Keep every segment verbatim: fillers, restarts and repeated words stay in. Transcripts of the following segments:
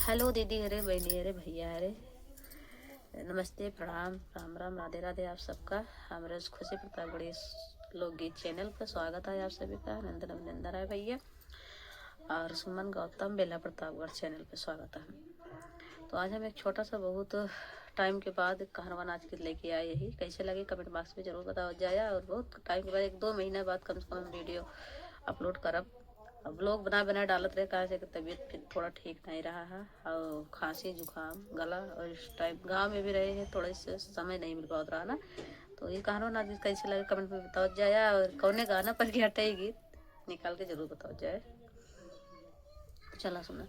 हेलो दीदी, अरे बहनी, अरे भैया, अरे नमस्ते, प्रणाम, राम राम, राधे राधे आप सबका। हमरे उस खुशी प्रतापगढ़ी लोकगीत चैनल पर स्वागत है आप सभी का। नंदन अभिनंदन है भैया और सुमन गौतम बेला प्रतापगढ़ चैनल पर स्वागत है। तो आज हम एक छोटा सा, बहुत टाइम के बाद एक कहानवा नाच के लेके आए ही। कैसे लगे कमेंट बॉक्स में जरूर बताओ जाया। और बहुत टाइम के बाद, एक दो महीना बाद कम से कम हम वीडियो अपलोड करब। अब व्लॉग बना बना डालत रहे, काहे से कि तबीयत फिर थोड़ा ठीक नहीं रहा है और खांसी जुकाम गला, और इस टाइम गाँव में भी रहे हैं, थोड़ा से समय नहीं मिल पावत रहा ना। तो ये कहानवा नाच कैसे लगे कमेंट में बताओ जाया। और कौने गाना पर के हटे गीत निकाल के जरूर बताओ जाए। चला सुना।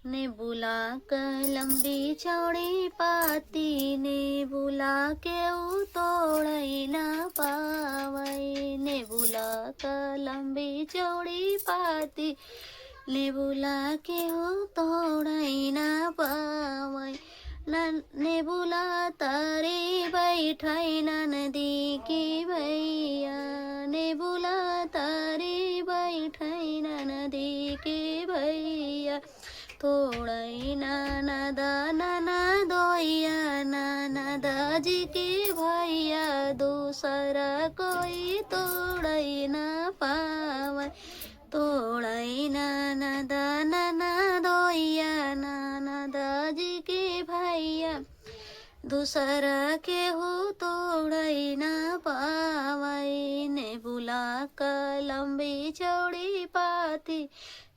नेबुला क लंबी चौड़ी पाती, नेबुला केहू तोड़ै ना पावै। नेबुला क लंबी चौड़ी पाती, नेबुला केहू तोड़ै ना पावै। न-, नेबुला तरे बैठै ननदी के भैया, नेबुला तरे बैठै ननदी के भैया। तोड़ै ननद ननदोइया, ननद जी के भैया, दूसरा कोई तोड़ै ना पावै। तोड़ै ननद ननदोइया, ननद जी के भैया, दूसरा केहू तोड़ै ना पावै। नेबुला क लंबी चौड़ी पाती,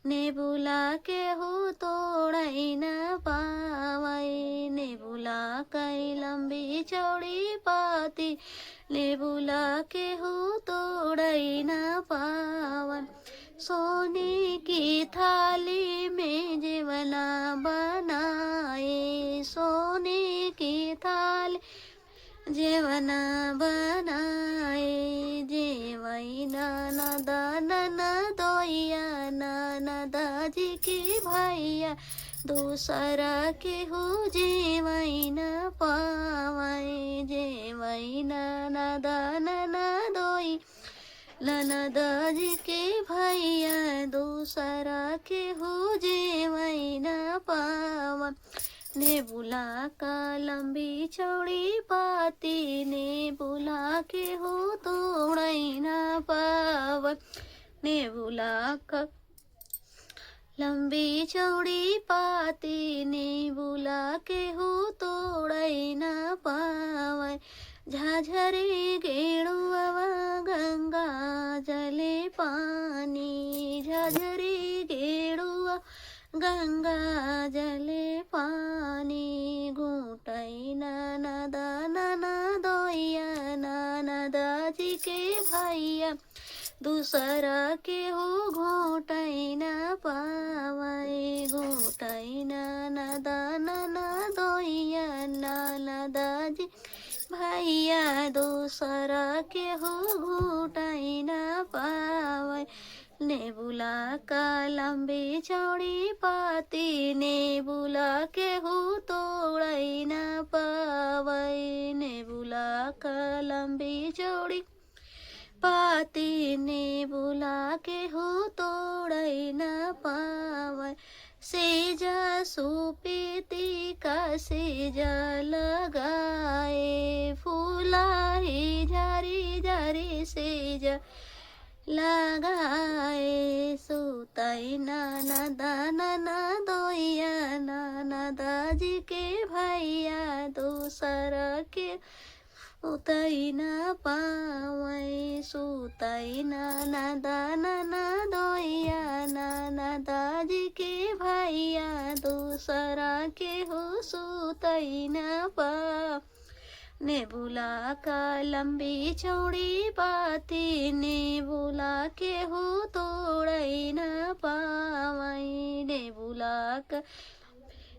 नेबुला केहू तोड़ै ना पावै। नेबुला कै लंबी चौड़ी पाती, नेबुला केहू तोड़ै ना पावै। सोने की थाली में जेवना बनाए, सोने की थाली जेवना बनाए। जेवै ननद ननदोइया, ननद जी के भैया, दूसरा केहू जेवै ना पावै। जेवै ननद ननदोइया, ननद जी के भैया, दूसरा केहू जेवै ना पावै। नेबुला क लंबी चौड़ी पाती, नेबुला केहू तोड़ै ना पावै। नेबुला क लंबी चौड़ी पाती, नेबुला केहू तोड़ै ना पावै। झाझरे गेड़ुआ गंगा जले पानी, झाझरे गेड़ुआ गंगा जले पानी। घूटै ननद ननदोइया, ननद जी के भैया, दूसरा केहू घूटै ना पावै। घूटै ननद ननदोइया, ननद जी भैया, दूसरा केहू घूटै ना पावै। नेबुला क लंबी चौड़ी पाती, नेबुला केहू तोड़ै ना पावै। नेबुला क लंबी चौड़ी पाती, नेबुला केहू तोड़ै ना पावै। सेजा सुपीती का सेजा लगाए, फूला ही झारी झारी सेजा लगाए। सुतै ननद ननदोइया, ननद जी के भैया, दूसरा के सुतै ना पावै। सुतै ननद ननदोइया, ननद जी के भैया, दूसरा केहू सुतै ना पावै। नेबुला क लंबी चौड़ी पाती, नेबुला केहू तोड़ै ना पावै। नेबुला क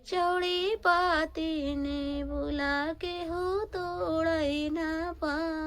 चौड़ी पाती, नेबुला केहू तोड़ै ना पावै।